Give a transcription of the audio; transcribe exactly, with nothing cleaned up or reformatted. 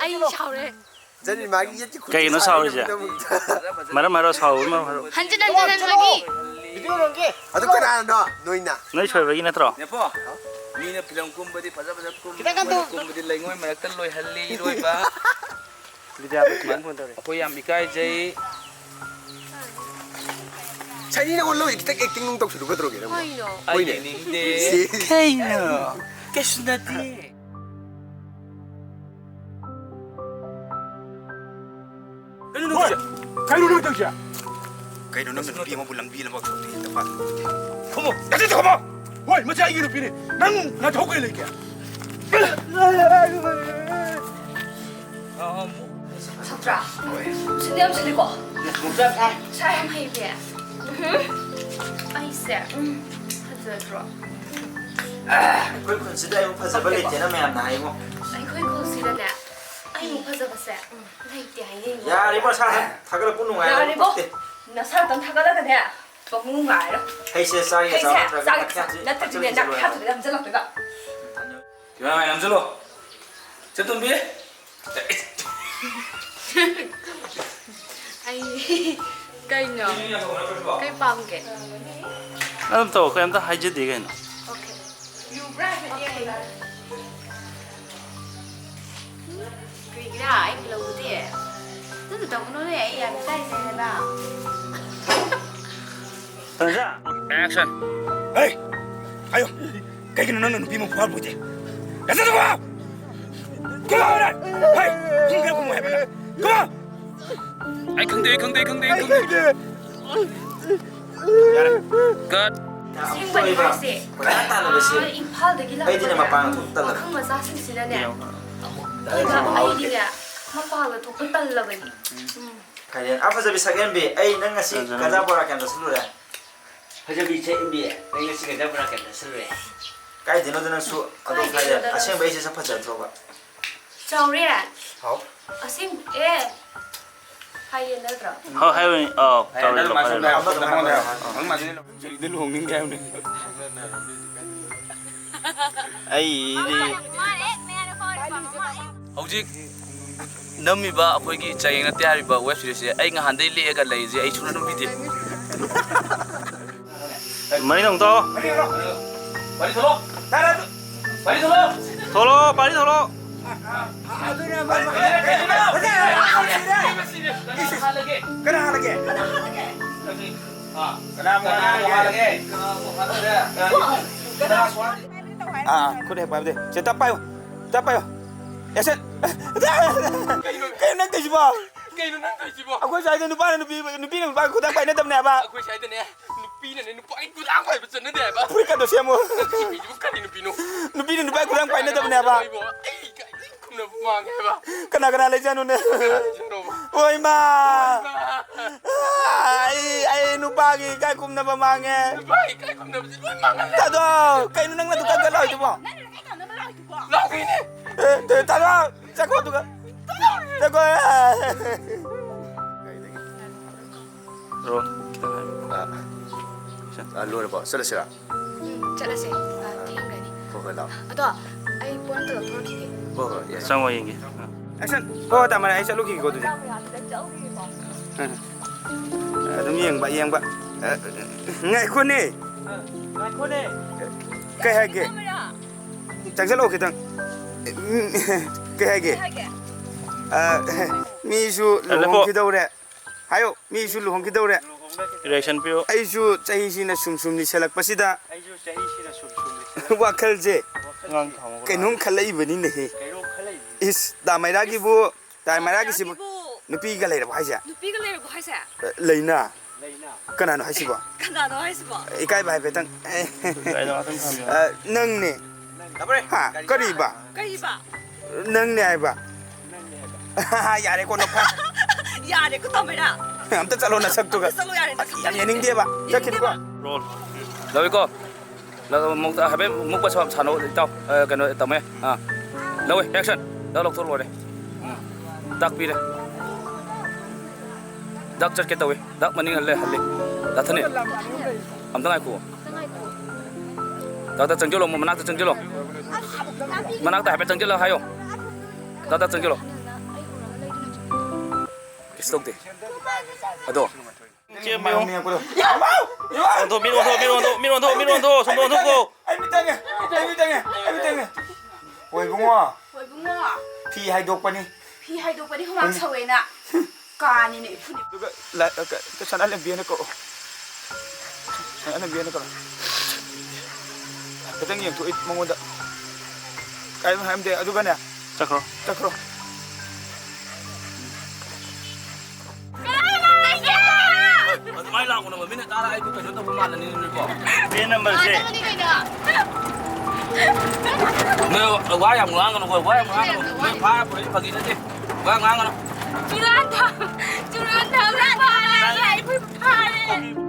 ꯑꯩ ꯁꯥꯎꯔꯦ꯫ ꯖꯅꯤꯃꯥꯒꯤ ꯌꯦꯠꯀꯤ ꯈꯨꯠ ꯀꯩꯒꯤꯅꯣ ꯁꯥꯎꯔꯤꯁꯦ? ꯃꯔꯝ ꯍꯥꯏꯔꯣ, ꯁꯥꯎꯕꯒꯤ ꯃꯔꯝ ꯍꯥꯏꯔꯣ꯫ ꯍꯟꯖꯤꯟ ꯍꯟꯖꯤꯟ ꯍꯟꯕꯒꯤ꯫ ꯑꯗꯨ ꯀꯅꯥꯅꯣ? ꯅꯣꯏꯅ? ꯅꯣꯏ ꯁꯣꯏꯕꯒꯤ ꯅꯠꯇ꯭ꯔꯣ? ꯅꯦꯄꯣ, ꯃꯤꯅ ꯐꯤꯂꯝ ꯀꯨꯝꯕꯗꯤ ꯐꯖ ꯐꯖ ꯀꯨꯝ-, ꯈꯤꯇꯪ ꯀꯟꯊꯧ꯫ ꯀꯨꯝꯕꯗꯤ ꯂꯩꯉꯣꯏ ꯃꯔꯛꯇ ꯂꯣꯏꯍꯜꯂꯤ ꯏꯔꯣꯏꯕ꯫ ꯕꯤꯗ꯭ꯌꯥꯄꯇꯤ ꯑꯃ ꯐꯣꯟ ꯇꯧꯔꯦ꯫ ꯑꯩꯈꯣꯏ ꯌꯥꯝ ꯏꯀꯥꯏꯖꯩ꯫ ꯁꯅꯤ, ꯅꯉꯣꯟ ꯂꯧꯔꯤ ꯈꯤꯇꯪ acting ꯅꯨꯡ ꯇꯧꯁꯤꯜꯂꯨ ꯀꯩꯗꯧꯔꯒꯦ ꯅꯪꯕꯣ? ꯀꯩꯅꯣ? ꯑꯩ ꯍꯣꯏꯅꯦ꯫ ꯌꯦꯡꯅꯤꯡꯗꯦ꯫ ꯁꯤ꯫ ꯀꯩꯅꯣ? ꯀꯩꯁꯨ ꯅꯠꯇꯦ꯫ ꯀꯩꯅꯣ ꯅꯪ ꯍꯣꯏ! ꯇꯧꯔꯤꯁꯦ? ꯀꯩꯅꯣ ꯅꯪ ꯇꯧꯔꯤꯁꯦ? ꯀꯩꯅꯣ ꯅꯪꯅ ꯅꯨꯄꯤ ꯑꯃꯕꯨ ꯂꯝꯕꯤ ꯂꯝꯕꯥ ꯊꯣꯛꯇꯦ ꯍꯦꯛꯇ ꯐꯥ-, ꯈꯨꯝꯃꯣ! ꯅꯆꯤꯟꯗꯣ ꯈꯨꯝꯃꯣ! ꯍꯣꯏ, ꯃꯁꯤ ꯑꯩꯒꯤ ꯅꯨꯄꯤꯅꯤ꯫ ꯅꯪ ꯅꯊꯧ ꯀꯩ ꯂꯩꯒꯦ? ꯁꯥꯇ꯭ꯔ, ꯁꯤꯟꯗꯤ ꯌꯥꯝ ꯁꯤꯜꯂꯤꯀꯣ? ꯁꯥ ꯌꯥꯝ ꯍꯩꯕꯤ꯫ ꯎꯝ, ꯑꯩꯁꯦ, ꯎꯝ, ꯐꯖꯗ꯭ꯔꯣ? ꯑꯩꯈꯣꯏ ꯈꯨꯟꯁꯤꯗ ꯑꯩꯕꯨ ꯐꯖꯕ ꯂꯩꯇꯦꯅ ꯃꯌꯥꯝꯅ ꯍꯥꯏꯉꯣ꯫ ꯑꯩꯈꯣꯏ ꯈꯨꯟꯁꯤꯗꯅꯦ, ꯑꯩꯃꯨꯛ ꯐꯖꯕꯁꯦ, ꯎꯝ, ꯂꯩꯇꯦ ꯍꯥꯏꯌꯦ꯫ ꯌꯥꯔꯦꯕꯣ, ꯁꯥ ꯊꯥꯒꯠꯂꯛꯄ ꯅꯨꯡꯉꯥꯏꯔꯣꯏ, ꯌꯥꯔꯦꯕꯣ꯫ ꯄꯛꯇꯦ꯫ ꯅꯁꯥ ꯈꯛꯇꯪ ꯊꯥꯒꯠꯂꯒꯅꯦ, ꯄꯪꯉꯨ ꯉꯥꯏꯔꯣ꯫ ꯍꯩꯁꯦ ꯆꯥꯒꯦ ꯍꯩꯁꯦ ꯆꯥꯕ ꯅꯠꯇ꯭ꯔꯒ ꯆꯥꯒꯦ ꯃꯈꯥ ꯆꯥ-, ꯅꯠꯇ꯭ꯔꯗꯤꯅꯦ, ꯍꯥꯞꯆꯤꯜꯂꯁꯤ ꯅꯪ ꯂꯣꯏꯔꯦ꯫ ꯈꯥꯛꯇꯨꯗ ꯅꯝꯁꯤꯜꯂꯛꯇꯣꯏꯕ꯫ ꯀꯩꯅꯣ ꯍꯥꯏ ꯅꯝꯁꯤꯜꯂꯣ꯫ ꯆꯦꯇꯣꯝꯕꯤ꯫ ꯑꯩ ꯀꯩꯅꯣ? ꯀꯩ ꯄꯥꯝꯒꯦ? ꯑꯗꯨꯝ ꯇꯧ, ꯀꯩꯝꯇ ꯍꯥꯏꯖꯗꯦ ꯀꯩꯅꯣ꯫ Okay꯫ ꯌꯨꯕ꯭ꯔꯥ ꯍꯥꯏꯐꯦꯠ ꯌꯦꯡꯉꯣ꯫ ꯀꯩꯒꯤꯔꯥ ꯑꯩꯕꯨ ꯂꯧꯕꯗꯤ? ꯑꯗꯨꯝ ꯇꯧꯒꯅꯨꯅꯦ, ꯑꯩ ꯌꯥꯝ ꯏꯀꯥꯏꯖꯩ ꯍꯥꯏꯕ꯫ ꯇꯟꯖꯥ꯫ Action꯫ ꯍꯦ! ꯍꯥꯏꯌꯣ꯫ ꯀꯩꯒꯤꯅꯣ ꯅꯪꯅ ꯅꯨꯄꯤ ꯑꯃ ꯐꯨꯍꯟꯕꯗꯤ? ꯅꯆꯤꯟꯗꯣ ꯈꯨꯝꯃꯣ! ꯈꯨꯝꯃꯣ ꯍꯥꯏꯔꯦ! ꯍꯩ! ꯈꯨꯝꯒꯦ ꯈꯨꯝꯃꯣ ꯍꯥꯏꯕ ꯅꯪ! ꯈꯨꯝꯃꯣ! ꯑꯩ ꯈꯪꯗꯦ, ꯑꯩ ꯈꯪꯗꯦ, ꯑꯩ ꯈꯪꯗꯦ, ꯑꯩ ꯈꯪꯗꯦ! ꯌꯥꯔꯦ꯫ Cut꯫ ꯑꯁꯦꯡꯕꯅꯤ ꯍꯥꯏꯁꯦ꯫ ꯀꯣꯏꯇꯥꯟ ꯇꯥꯟꯅꯕꯁꯦ꯫ ꯑꯥ, ꯏꯝꯐꯥꯜꯗꯒꯤ ꯑꯩꯗꯤꯅꯦ ꯂꯥꯛꯄꯅꯦ꯫ ꯃꯄꯥꯟ ꯊꯣꯛꯇꯕ꯫ ꯄꯥꯈꯪ ꯃꯆꯥꯁꯤꯡꯁꯤꯅꯅꯦ, ꯑꯃꯨꯛ ꯂꯣꯏꯕ ꯑꯩꯗꯤꯅꯦ, ꯃꯄꯥꯟꯒ ꯊꯣꯛꯄ ꯇꯜꯂꯕꯅꯤ꯫ ꯎꯝ꯫ ꯀꯥꯏꯗꯩ? ꯑꯥ, ꯐꯖꯕꯤ ꯁꯛꯍꯦꯟꯕꯤ, ꯑꯩ ꯅꯪ ꯉꯁꯤ ꯐꯖꯔꯝꯃꯤ꯫ ꯒꯖꯥ ꯕꯣꯔꯥ ꯀꯌꯥꯝ ꯆꯥꯁꯤꯜꯂꯨꯔꯦ? ꯐꯖꯕꯤ ꯁꯛꯍꯦꯟꯕꯤ, ꯅꯪ ꯉꯁꯤ ꯒꯖꯥ ꯕꯣꯔꯥ ꯀꯌꯥꯝ ꯆꯥꯁꯤꯜꯂꯨꯔꯦ? ꯀꯥꯏꯗꯩꯅꯣꯗ ꯅꯪꯁꯨ ꯑꯗꯨ ꯀꯥꯏꯗꯩꯅꯣꯗ ꯍꯥꯏꯔꯦ? ꯅꯪꯁꯨ꯫ ꯑꯁꯦꯡꯕ ꯑꯩꯁꯦ ꯁꯛ ꯐꯖꯗ꯭ꯔꯣꯕ? ꯆꯥꯎꯔꯦ꯫ ꯍꯥꯎ꯫ ꯑꯁꯦꯡ-, ꯑꯦ꯫ ꯍꯥꯏꯌꯦ ꯅꯠꯇ꯭ꯔꯣ? ꯍꯣꯏ, ꯍꯥꯏꯕꯅꯤ꯫ ꯑꯥꯎ, ꯍꯥꯏ, ꯇꯧꯔꯦ, ꯅꯪ ꯂꯣ, ꯐꯔꯦ, ꯃꯥꯁꯨ ꯂꯣ꯫ ꯍꯥꯏ, ꯅꯪ ꯃꯥꯁꯨ ꯍꯥꯏ꯫ ꯑꯩꯗꯤ ꯃꯥꯅ ꯍꯦꯛ ꯃꯌꯥꯗ ꯐꯥꯎꯔꯗꯤ ꯄꯥꯝꯃ ꯃꯥꯜꯂꯦ꯫ ꯍꯧꯖꯤꯛ ꯅꯝꯃꯤꯕ ꯑꯩꯈꯣꯏꯒꯤ ꯆꯌꯦꯡ ꯅꯠꯇꯦ ꯍꯥꯏꯔꯤꯕ ꯋꯦꯕ ꯁꯤꯔꯤꯁꯁꯦ ꯑꯩ ꯅꯍꯥꯟꯗꯩ ꯂꯦꯛꯑꯒ ꯂꯩꯔꯤꯁꯦ ꯑꯩ ꯁꯨꯡꯅꯝ ꯅꯝꯕꯤꯗꯦ꯫ ꯃꯅꯤꯡ ꯑꯃꯨꯛ ꯇꯧ꯫ ꯄꯥꯔꯤ ꯊꯣꯛꯂꯛꯑꯣ꯫ ꯄꯥꯔꯤ ꯊꯣꯛꯂꯛꯑꯣ꯫ ꯊꯣꯛꯂꯛꯑꯣ, ꯄꯥꯔꯤ ꯊꯣꯛꯂꯛꯑꯣ꯫ ꯀꯅꯥ ꯍꯥꯜꯂꯒꯦ? ꯀꯅꯥ ꯍꯥꯜꯂꯒꯦ? ꯑꯥ꯫ ꯀꯅꯥ ꯍꯥꯜꯂꯒꯦ? ꯑꯥ, ꯈꯨꯠ ꯍꯦꯛ ꯄꯥꯏꯕꯗꯤ꯫ ꯁꯦ, ꯇꯞ ꯄꯥꯏꯌꯨ꯫ ꯇꯞ ꯄꯥꯏꯌꯨ꯫ ꯑꯦꯛꯁꯟ! ꯀꯩꯅꯣ? ꯀꯩꯅꯣ ꯅꯪ ꯇꯧꯏꯁꯤꯕꯣ? ꯀꯩꯅꯣ ꯅꯪ ꯇꯧꯏꯁꯤꯕꯣ? ꯑꯩꯈꯣꯏ ꯁ꯭ꯋꯥꯏꯗ ꯅꯨꯄꯥꯅ ꯅꯨꯄꯤ, ꯅꯨꯄꯤꯅ ꯅꯨꯄꯥꯒ ꯈꯨꯗꯥꯡ ꯄꯥꯏꯅꯗꯕꯅꯦ ꯍꯥꯏꯕ꯫ ꯑꯩꯈꯣꯏ ꯁ꯭ꯋꯥꯏꯗꯅꯦ ꯅꯨꯄꯤꯅꯅꯦ ꯅꯨꯄꯥꯒꯤ ꯈꯨꯗꯥꯡ ꯄꯥꯏꯕ ꯆꯠꯅꯗꯦ ꯍꯥꯏꯕ꯫ ꯐꯨꯔꯤꯠꯀꯗꯣ ꯁꯦꯝꯃꯣ꯫ ꯅꯪ ꯁꯤ ꯅꯨꯄꯤꯁꯤꯕꯨ ꯀꯔꯤ ꯅꯨꯄꯤꯅꯣ? ꯅꯨꯄꯤꯅ ꯅꯨꯄꯥꯒꯤ ꯈꯨꯗꯥꯡ ꯄꯥꯏꯅꯗꯕꯅꯦ ꯍꯥꯏꯕ꯫ ꯑꯩꯕꯣ, ꯑꯩ ꯀꯔꯤ ꯈꯨꯝꯅꯕ ꯃꯥꯡꯉꯦ ꯍꯥꯏꯕ? ꯀꯅꯥ ꯀꯅꯥ ꯂꯩꯖꯥꯠꯅꯣꯅꯦ? ꯀꯅꯥ ꯂꯩꯖꯥꯠꯅꯣꯕ? ꯑꯣ ꯏꯃꯥ! ꯑꯩ, ꯑꯩ ꯅꯨꯄꯥꯒꯤ ꯏꯀꯥꯏ ꯈꯨꯝꯅꯕ ꯃꯥꯡꯉꯦ꯫ ꯅꯨꯄꯥꯒꯤ ꯏꯀꯥꯏ ꯈꯨꯝꯅꯕꯁꯤ ꯂꯣꯏ ꯃꯥꯡꯍꯜꯂꯦ꯫ ꯇꯥꯗꯣ, ꯀꯩꯅꯣ ꯅꯪꯅ ꯗꯨꯀꯥꯟꯗ ꯂꯥꯛꯏꯗꯨꯕꯣ? ꯅꯪꯅ ꯀꯩ ꯇꯧꯅꯕ ꯂꯥꯛꯏꯗꯨꯕꯣ? ꯂꯥꯛꯄꯩꯅꯦ꯫ ꯑꯦ, ꯇ-, ꯇꯥꯗꯣ, ꯆꯠꯈꯣ ꯑꯗꯨꯒ꯫ ꯆꯠꯈꯣ꯫ ꯔꯣ, ꯈꯤꯇꯪ ꯍꯥꯏꯌꯨ꯫ ꯑꯥ꯫ ꯑꯥ, ꯂꯣꯏꯔꯕꯣ? ꯆꯠꯂꯁꯤꯔꯥ? ꯎꯝ, ꯆꯠꯂꯁꯦ꯫ ꯑꯥ, ꯊꯦꯡꯒꯅꯤ꯫ ꯍꯣꯏ, ꯍꯣꯏ, ꯂꯥꯛꯑꯣ꯫ ꯑꯗꯣ ꯑꯩ ꯄꯣꯠ ꯑꯝꯇ ꯂꯧꯊꯣꯔꯛꯈꯤꯒꯦ꯫ ꯍꯣꯏ, ꯍꯣꯏ, ꯌꯥꯏ꯫ ꯆꯪꯉꯣ, ꯌꯦꯡꯒꯦ꯫ ꯑꯦꯛꯁꯟ! ꯍꯣꯏ, ꯍꯣꯏ, ꯇꯥꯃꯔꯦ, ꯑꯩ ꯆꯠꯂꯨꯈꯤꯒꯦꯀꯣ ꯑꯗꯨꯗꯤ꯫ ꯆꯥꯕ ꯌꯥꯗ꯭ꯔꯦ, ꯆꯠꯂꯨꯈꯤꯒꯦꯀꯣ꯫ ꯑꯥ꯫ ꯑꯗꯨꯝ ꯌꯦꯡꯕ, ꯌꯦꯡꯕ꯫ ꯑ, ꯉꯥꯏꯈꯣꯅꯦ꯫ ꯑ, ꯉꯥꯏꯈꯣꯅꯦ꯫ ꯀꯩ ꯍꯥꯏꯒꯦ? ꯀꯥꯃꯦꯔꯥ꯫ ꯆꯪꯁꯤꯜꯂꯛꯑꯣ ꯈꯤꯇꯪ꯫ ꯀꯩ ꯍꯥꯏꯒꯦ? ꯀꯩ ꯍꯥꯏꯒꯦ? ꯑ, ꯃꯤꯁꯨ ꯂꯦꯞꯄꯣ꯫ ꯂꯨꯍꯣꯡꯈꯤꯗꯧꯔꯦ꯫ ꯍꯥꯏꯌꯣ, ꯃꯤꯁꯨ ꯂꯨꯍꯣꯡꯈꯤꯗꯧꯔꯦ꯫ Reaction ꯄꯤꯌꯨ꯫ ꯑꯩꯁꯨ ꯆꯍꯤꯁꯤꯅ ꯁꯨꯝ ꯁꯨꯝ ꯂꯤꯁꯜꯂꯛꯄꯁꯤꯗ꯫ ꯑꯩꯁꯨ ꯆꯍꯤꯁꯤꯅ ꯁꯨꯝ ꯁꯨꯝ ꯂꯤꯁꯜꯂꯛ- ꯋꯥꯈꯜꯁꯦ ꯑꯉꯥꯡ ꯊꯝꯃꯒ ꯀꯩꯅꯣꯝ ꯈꯜꯂꯛꯏꯕꯅꯤꯅꯦꯍꯦ꯫ ꯀꯩꯅꯣꯝ ꯈꯜꯂꯛꯏꯕꯅꯤ꯫ ꯏꯁ, ꯗꯥ ꯃꯩꯔꯥꯒꯤꯕꯨ, ꯗꯥ ꯃꯩꯔꯥꯒꯤꯁꯤꯕꯨ ꯗꯥ ꯃꯩꯔꯥꯒꯤꯕꯨ ꯅꯨꯄꯤꯒ ꯂꯩꯔꯕꯣ ꯍꯥꯏꯁꯦ? ꯅꯨꯄꯤꯒ ꯂꯩꯔꯕꯣ ꯍꯥꯏꯁꯦ? ꯂꯩꯅ꯫ ꯂꯩꯅ꯫ ꯀꯅꯥꯅꯣ ꯍꯥꯏꯁꯤꯕꯣ? ꯀꯅꯥꯅꯣ ꯍꯥꯏꯁꯤꯕꯣ? ꯏꯀꯥꯏꯕ ꯍꯥꯏꯐꯦꯠꯇꯪ꯫ ꯏꯀꯥꯏꯕ ꯉꯥꯛꯇꯪ ꯊꯝꯃꯦ꯫ ꯑ, ꯅꯪꯅꯦ꯫ ꯍꯥ? ꯀꯔꯤꯕ? ꯀꯔꯤꯕ? ꯅꯪꯅꯦ ꯍꯥꯏꯕ꯫ ꯌꯥꯔꯦꯀꯣ, ꯅꯈꯣꯏ꯫ ꯌꯥꯔꯦꯀꯣ, ꯇꯥꯃꯩꯔꯥ꯫ ꯑꯝꯇ ꯆꯠꯂꯣ, ꯅꯁꯛꯇꯨꯒ꯫ ꯑꯝꯇ ꯆꯠꯂꯣ, ꯌꯥꯔꯦ, ꯅꯁꯛꯇꯨꯒ꯫ ꯌꯥꯝ ꯌꯦꯡꯅꯤꯡꯗꯦꯕ꯫ ꯆꯠꯈꯤꯅꯨꯀꯣ꯫ ꯌꯦꯡꯅꯤꯡꯗꯦꯕ꯫ ꯔꯣꯜ꯫ ꯂꯧꯏꯀꯣ꯫ ꯂꯧ-, ꯃꯨꯛ-, ꯍꯥꯏꯐꯦꯠ ꯃꯨꯛꯄ ꯁꯥ-, ꯁꯥꯟꯅꯧ, ꯏꯇꯥꯎ꯫ ꯑ, ꯀꯩꯅꯣ, ꯇꯥꯃꯣ꯫ ꯑꯥ꯫ ꯂꯧꯏ, action꯫ ꯗꯛ ꯂꯧꯊꯣꯛ ꯂꯣꯏꯔꯦ꯫ ꯎꯝ꯫ ꯗꯛ ꯄꯤꯔꯦ꯫ ꯗꯛ ꯆꯠꯀꯦ ꯇꯧꯏ꯫ ꯗꯛ ꯃꯅꯤꯡ ꯍꯜꯂꯦ, ꯍꯜꯂꯦ꯫ ꯗꯥ ꯊꯅꯦꯜ꯫ ꯑꯝꯇ ꯉꯥꯏꯈꯣ꯫ ꯗꯥꯛꯇꯔ ꯆꯪꯁꯤꯜꯂꯣ, ꯃꯅꯥꯛꯇ ꯆꯪꯁꯤꯜꯂꯣ꯫ ꯃꯅꯥꯛꯇ ꯍꯥꯏꯐꯦꯠ ꯆꯪꯁꯤꯜꯂꯒ ꯍꯥꯏꯌꯣ꯫ ꯇꯥ, ꯇꯥ, ꯆꯪꯁꯤꯜꯂꯣ꯫ ꯀꯩꯁꯨ ꯇꯧꯗꯦ꯫ ꯑꯗꯣ꯫ ꯆꯦꯟꯕꯤꯌꯨ꯫ ꯃꯤꯠ ꯑꯣꯟꯊꯣꯛ, ꯃꯤꯠ ꯑꯣꯟꯊꯣꯛ, ꯃꯤꯠ ꯑꯣꯟꯊꯣꯛ, ꯃꯤꯠ ꯑꯣꯟꯊꯣꯛ, ꯁꯣꯝꯗ ꯑꯣꯟꯊꯣꯛꯈꯣ꯫ ꯑꯩ ꯃꯤꯠ ꯇꯪꯉꯦ, ꯑꯩ ꯃꯤꯠ ꯇꯪꯉꯦ, ꯑꯩ ꯃꯤꯠ ꯇꯪꯉꯦ꯫ ꯍꯣꯏ ꯏꯕꯨꯡꯉꯣ꯫ ꯍꯣꯏ ꯏꯕꯨꯡꯉꯣ꯫ ꯐꯤ ꯍꯥꯏꯗꯣꯛꯄꯅꯤ꯫ ꯐꯤ ꯍꯥꯏꯗꯣꯛꯄꯅꯤ ꯍꯨꯃꯥꯡ ꯁꯧꯋꯦꯅ꯫ ꯀꯥꯅꯤꯅꯦ ꯏꯐꯨꯅꯤ꯫ ꯑꯗꯨꯒ ꯂꯥ-, ꯑ, ꯀ-, ꯀ-, ꯁꯅꯥ ꯂꯦꯝꯕꯤ ꯍꯥꯏꯅ ꯀꯧꯔꯛꯑꯣ꯫ ꯁꯅꯥ ꯂꯦꯝꯕꯤ ꯍꯥꯏꯅ ꯀꯧꯔꯛꯑꯣ꯫ ꯈꯤꯇꯪ ꯌꯦꯡꯊꯣꯛꯏ ꯃꯉꯣꯟꯗ꯫ ꯀꯔꯤꯝ ꯍꯥꯏꯔꯝꯗꯦ꯫ ꯑꯗꯨꯒꯅꯦ꯫ ꯆꯠꯈ꯭ꯔꯣ꯫ ꯆꯠꯈ꯭ꯔꯣ꯫ ꯑꯗꯨꯃꯥꯏꯅ ꯂꯥꯎꯒꯅꯣꯕ, ꯃꯤꯅ ꯇꯥꯔꯒ ꯑꯩꯕꯨ ꯀꯩꯅꯣ ꯇꯧꯕ ꯃꯥꯜꯂꯅꯤꯅꯦꯀꯣ꯫ ꯄꯦꯟ ꯅꯝꯕꯔꯁꯦ꯫ ꯅꯣꯏ ꯋꯥ ꯌꯥꯝ ꯉꯥꯡꯒꯅꯨꯀꯣ, ꯋꯥ ꯌꯥꯝ ꯉꯥꯡꯒꯅꯨ꯫ ꯅꯣꯏ ꯐꯥꯔ ꯄꯨꯔꯛꯏ ꯐꯥꯒꯤ ꯅꯠꯇꯦ꯫ ꯋꯥ ꯉꯥꯡꯒꯅꯨ꯫ ꯆꯨꯔꯥꯟ ꯊꯥ-, ꯆꯨꯔꯥꯟ ꯊꯥꯕ ꯐꯥꯔꯦ꯫ ꯐꯥꯔꯦ꯫